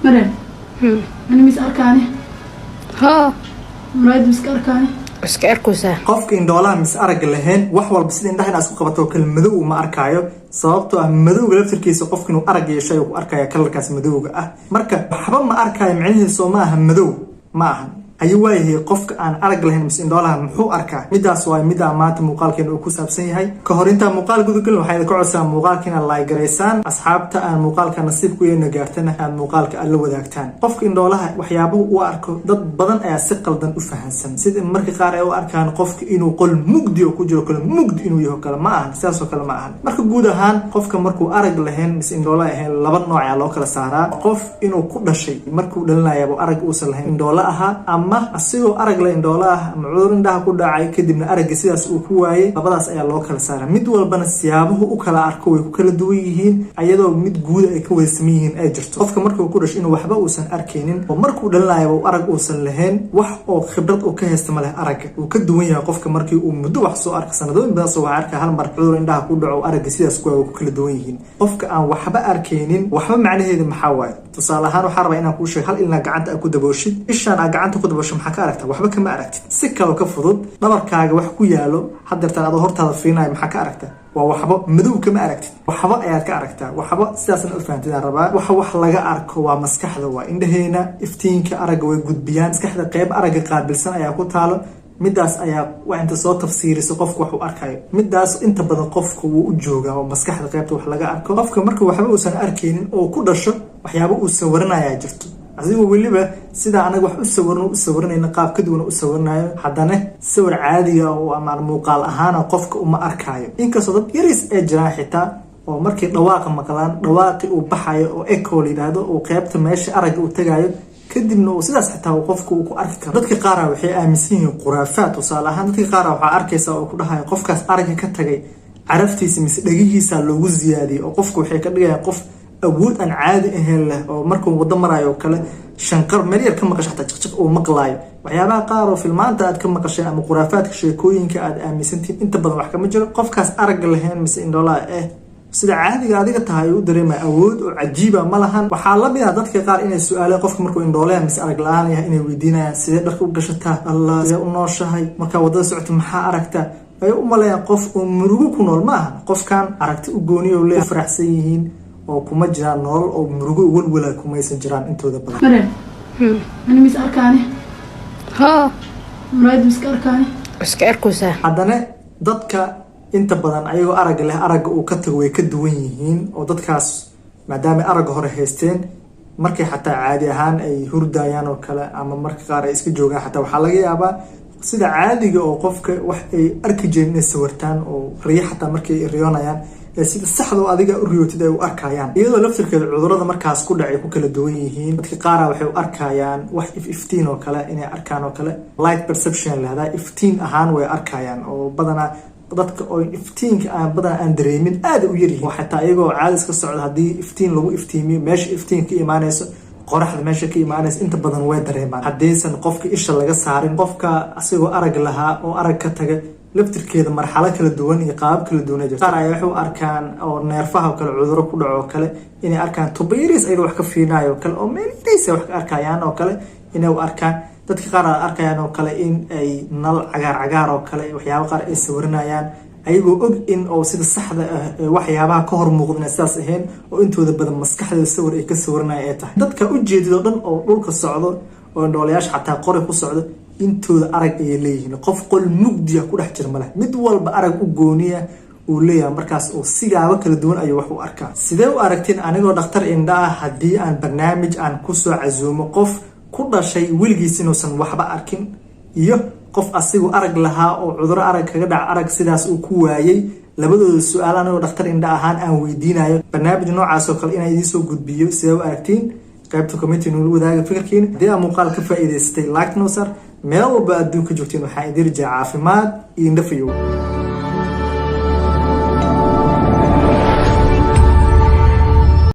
Marian, ani mis arkaani? Haa. Muraayad miska arkaani? Iska arkaysaa. Qofka indhoolaha mise aragga lahayn, wax walba sida indhaha inaad isku qabato oo kale madow uma arkaayo, sababtoo ah madowga laftirkiisa qofka inuu arag yeesho ayuu ku arkaya colorkaas madowga ah. Marka waxba ma arkaayo micnaheedu soo ma aha madow ma ahan. Ayuu waayahay, qofka aan arag lahayn mise indhoolaha muxuu arkaa? Midaas waay middaa maanta muuqaalkeena uu ku saabsan yahay. Ka hor intaan muuqaal gudagelin, waxaa idinka codsaa muuqaalka inaad like garaysaan, asxaabta aan muuqaalka nasiib ku yeena gaartana aad muuqaalka aad la wadaagtaan. Qofka indhoolaha waxyaabuhu u arko, dad badan ayaa si qaldan u fahansan, sida marka qaar ay u arkaan qofka inuu qol mugdi oo ku jiro kale, mugdi inuu yaho kale. Ma ahan sidaasoo kale, ma ahan. Marka guud ahaan qofka markuu arag lahayn mise indhoolo ahayn, laba nooc ayaa loo kala saaraa: qof inuu ku dhashay, markuu dhalinayaba arag uusan lahayn, indhoolo ahaa, ama asigoo arag la indhoolo ah ama cudur indhaha ku dhacay, kadibna aragga sidaas uu ku waayay. Labadaas ayaa loo kala saaraa. Mid walbana siyaabuhu u kala arko way ku kala duwan yihiin, ayadoo mid guuda ay ka wada saman yihiin ay jirto. Qofka markuu ku dhasho inuu waxba uusan arkaynin oo markuu dhalinayaba uu arag uusan lahayn, wax oo khibrad uu ka haysta ma leh aragga. Uu ka duwan yahay qofka markii uu muddo wax soo arka, sanadooyin badan soo wax arka, hal mar cudur indhaha ku dhaco, aragga sidaas ku waayay. Way ku kala duwan yihiin. Qofka aan waxba arkaynin, waxba macnaheedu maxaa waaye? Tusaale ahaan, waxaa rabaa inaan kuu sheego: hal ilna gacanta aad ku dabooshid, ishaan aad gacanta ku daboosho, maxaa ka aragtaa? Waxba kama aragtid. Si kaloo ka fudud, dhabarkaaga wax ku yaalo hadeertaan adoo hortaada fiirinayo, maxaa ka aragtaa? Waa waxba, madow kama aragtid, waxba ayaad ka aragtaa. Waxba sidaasna u fahamtid aan rabaa. Waxa wax laga arko waa maskaxda. Waa indhaheena iftiinka aragga way gudbiyaan. Maskaxda qeyb aragga qaabilsan ayaa ku taalo. Midaas ayaa waa inta soo tafsiirisa qofku wax uu arkayo. Midaas inta badan qofka wuu u joogaa oo maskaxda qeybta wax laga arko. Qofka marka waxba uusan arkaynin oo ku dhasho, waxyaaba uu sawiranayaa jirto, asigoo weliba sidaa anaga wax u sawiran u sawiranayna qaab ka duwan u sawiranayo, haddana sawir caadiga oo ama muuqaal ahaana qofka uma arkaayo. Inkastoo dad yariis ay jiraan xitaa oo markay dhawaaqa maqlaan, dhawaaqi uu baxayo oo echo la yidhaahdo, uu qeybta meesha aragga uu tagaayo, kadibna uu sidaas xitaa uu qofku uu ku arki karo. Dadka qaara waxay aaminsan yihiin khuraafaad. Tusaale ahaan, dadka qaara waxaa arkaysa oo ku dhahaya qofkaas aragga ka tagay caraftiisa mise dhegihiisa loogu ziyaadiyey, oo qofku waxay ka dhigayaan qof awood aan caadi ahayn leh, oo markuu wado marayo oo kale shanqar meel yar ka maqasho xataa jiqjiq uu maqlaayo. Waxyaabaha qaar oo filmaanta aad ka maqasheen ama khuraafaadka, sheekooyinka aad aaminsantihiin, inta badan wax kama jiro. Qofkaas aragga lahayn mise indhoolaha eh, sida caadiga adiga tahay u dareemaya awood oo cajiiba ma lahan. Waxaa la mid ah dadka qaar inay su-aaleen qofka markuu indhoolaya mise arag la-aan yahay, inay weydiinayaan: "Sidee dharka u gashataa? Allah, sidee u nooshahay? Markaa waddada socoto maxaa aragtaa?" Ay u maleeyaan qof oo murugo ku nool. Ma aha. Qofkan aragti u gooniyo le faraxsan yihiin oo kuma jiraan nolol oo murugo walwala kumaysan jiraan intooda badan. Marian, ani mis arkaani? Haa. Muraayad miska arkaani? Iska arkaysaa. Haddana dadka inta badan ayagoo aragga leh aragga uu ka tago way ka duwan yihiin, oo dadkaas maadaama aragga hore haysteen, markay xataa caadi ahaan ay hurdayaan oo kale ama marka qaar ay iska joogaan xataa, waxaa laga yaabaa sida caadiga oo qofka wax ay arki jireen inay sawirtaan, oo riyo xataa markay riyoonayaan ee sida saxda oo adiga u riyootid ay u arkayaan, iyadoo laftirkeeda cudurada markaas ku dhacay ku kala duwan yihiin. Dadka qaara waxay u arkayaan wax iftiin oo kale inay arkaan oo kale, light perception lahdaa, iftiin ahaan way arkayaan, oo badanaa dadka oo iftiinka aan badanaa aan dareemin aada u yaryihiin, oo xataa iyagoo caadi iska socda, haddii iftiin lagu iftiimiyo, meesha iftiin ka imaanayso, qoraxda meesha ka imaanaysa, inta badan way dareemaan haddaysan qofka isha laga saarin. Qofka asigoo arag lahaa oo arag ka taga, laftirkeeda marxalo kala duwan iyo qaabab kala duwan ay jirto. Qaar ayaa waxay u arkaan oo neerfaha oo kale cuduro ku dhaco oo kale, inay arkaan tubo yariis ayagoo wax ka fiirinayo oo kale, oo meel yariis ay wax ka arkayaan oo kale inay u arkaan. Dadka qaar ay arkayaan oo kale in ay nal cagaar cagaar oo kale, waxyaabo qaar ay sawiranayaan, ayagoo og in oo sida saxda ah ee waxyaabaha ka hor muuqda inay sidaas ahayn, oo intooda badan maskaxdooda sawir ay ka sawiranaya ay tahay. Dadka ujeedid oo dhan oo dhulka socdo oo indhoolayaasha xataa qori ku socdo, intooda arag ayay leeyihiin. Qof qol mugdiya ku dhex jira maleh. Mid walba arag u gooniya uu leeyahay, markaas oo sigaabo kala duwan ayuu wax u arkaa. Sidee u aragtiin anigoo dhakhtar indha ah haddii aan barnaamij aan kusoo casuumo qof ku dhashay weligiis inuusan waxba arkin iyo qof asigu arag lahaa oo cuduro arag kaga dhaca, arag sidaas uu ku waayey? Labadooda su-aal anigoo dhakhtar indha ahaan aan weydiinayo, barnaamij noocaas oo kale inaan idiin soo gudbiyo, sidee u aragtiin? Qaybta comment nula wadaaga fikirkiina. Haddii aa muuqaal ka faa'iidaystay, like noo sar. Meel walba adduunka joogtiin, waxaa idin rajaa caafimaad iyo indhafayow.